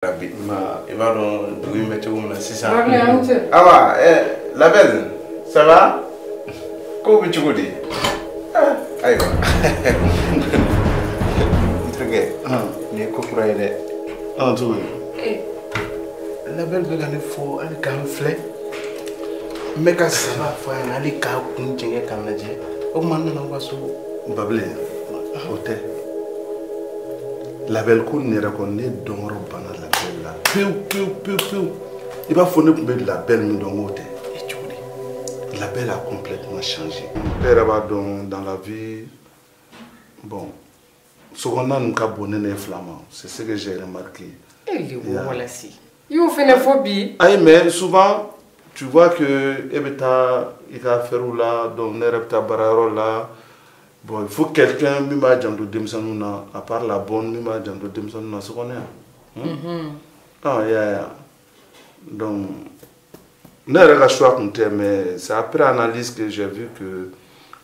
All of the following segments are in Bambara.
Rabbi i b'a dɔn dugu in bɛ cogo min na sisan. Awa La Belle, ça va? Kow bɛ cogo di? Ayiwa n terikɛ, nin ye ko kura ye dɛ. Cogo di? La Belle bɛ ka ne fɔ hali k'an filɛ, n bɛ ka saba fɔ a ɲɛna hali k'a kun jɛngɛ k'a lajɛ, o tuma n nana aw ka so. Babilen, o tɛ. La Belle ko nin yɛrɛ kɔni ne dɔnyɔrɔ banna La Belle la pewu pewu pewu pewu. I b'a fɔ ne tun bɛ La Belle min dɔn k'o tɛ. Cogo di? La Belle a complètement changé. E yɛrɛ b'a dɔn dans la vie, bon, sokɔnɔna ninnu ka bon ne ne fila ma, c'est ce que j'ai remarqué. E lebu walasi. I y'o fɛnɛ fɔ bi. Ayi, mais souvent tu vois que e bɛ taa i ka affaire la, donc ne yɛrɛ bɛ taa baarayɔrɔ la. Bon, il faut quelqu'un min b'a janto denmisɛnninw na, à part la bonne min b'a janto denmisɛnninw na so kɔnɔ yan. Ah, ya ya. Donc ne yɛrɛ ka choix tun tɛ, mais c'est après analyse que j'ai vu que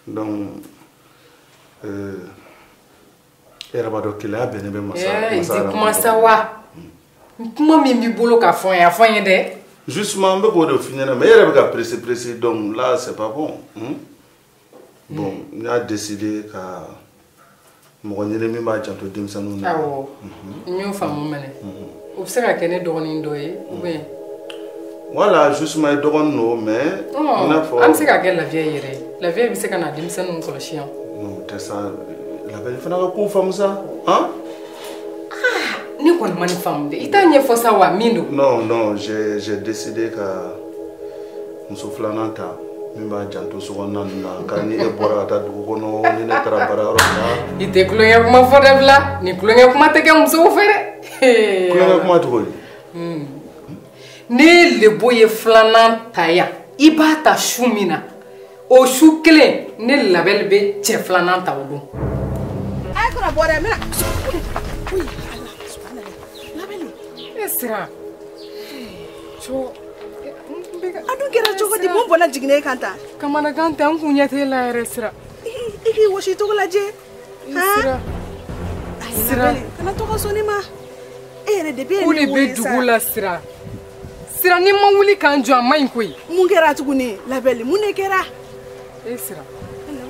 donc e yɛrɛ b'a dɔn keleya bɛnnen bɛ masa. I tɛ kuma sa wa? Kuma min b'i bolo ka fɔ n ye, a fɔ n ye dɛ. Justement, n bɛ k'o de f'i ɲɛna, mais e yɛrɛ bɛ ka pressé pressé, donc là c'est pas bon. Bon, n y'a décidé ka mɔgɔ ɲini min b'a janto denmisɛnninw na. Awɔ, n y'o faamu mɛnɛ. O bɛ se ka kɛ ne dɔgɔnin dɔ ye ou bien? Voilà, justement i dɔgɔnin don, mais i n'a fɔ. An bɛ se ka kɛ La Vieille yɛrɛ ye. La Vieille bɛ se ka na denmisɛnninw kɔlɔsi yan. Non, o tɛ sa. La Belle fana ka ko faamu sa, han? Ne kɔni ma nin faamu dɛ. I t'a ɲɛfɔ sa wa min don? Non, non, j'ai décidé ka muso filanan ta min b'a janto sokɔnɔna ninnu na, ka ni e bɔra ka taa dugu kɔnɔ, ni ne taara baarayɔrɔ la. I tɛ tulonkɛ kuma fɔ dɛ bila. Ni tulonkɛ kuma tɛ kɛ musow fɛ dɛ. Tulonkɛ kuma cogo di? Ni lebo ye filanan ta yan, i b'a ta su min na, o su kelen ne La Belle bɛ cɛ filanan ta o don. A ye kana bɔ dɛ, n bɛna. Ala, subhanallah. La Belle. E Sira. Co. A dun kɛra cogo di? Mun bɔnna jiginna e kan tan? Kamanagan tɛ, n kun ɲɛ t'e la yɛrɛ Sira. I k'i wɔsi cogo lajɛ. Sira. Sira. Kana to ka sɔn ne ma. E yɛrɛ depuis e Ko de bɛ dugu la Sira. Sira, ni ma wuli k'an jɔ a man ɲi koyi. Mun kɛra tuguni La Belle? Mun de kɛra? E Sira.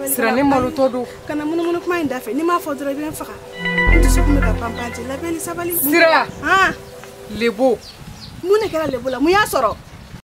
Sira, ne malotɔ don. Kana munumunu kuma in da fɛ, n'i m'a fɔ dɔrɔn i bɛ n faga. N dusukun bɛ ka pan pan ten. La Belle, sabali. Sira. Lebo. Mun de kɛra lebo la? Mun y'a sɔrɔ?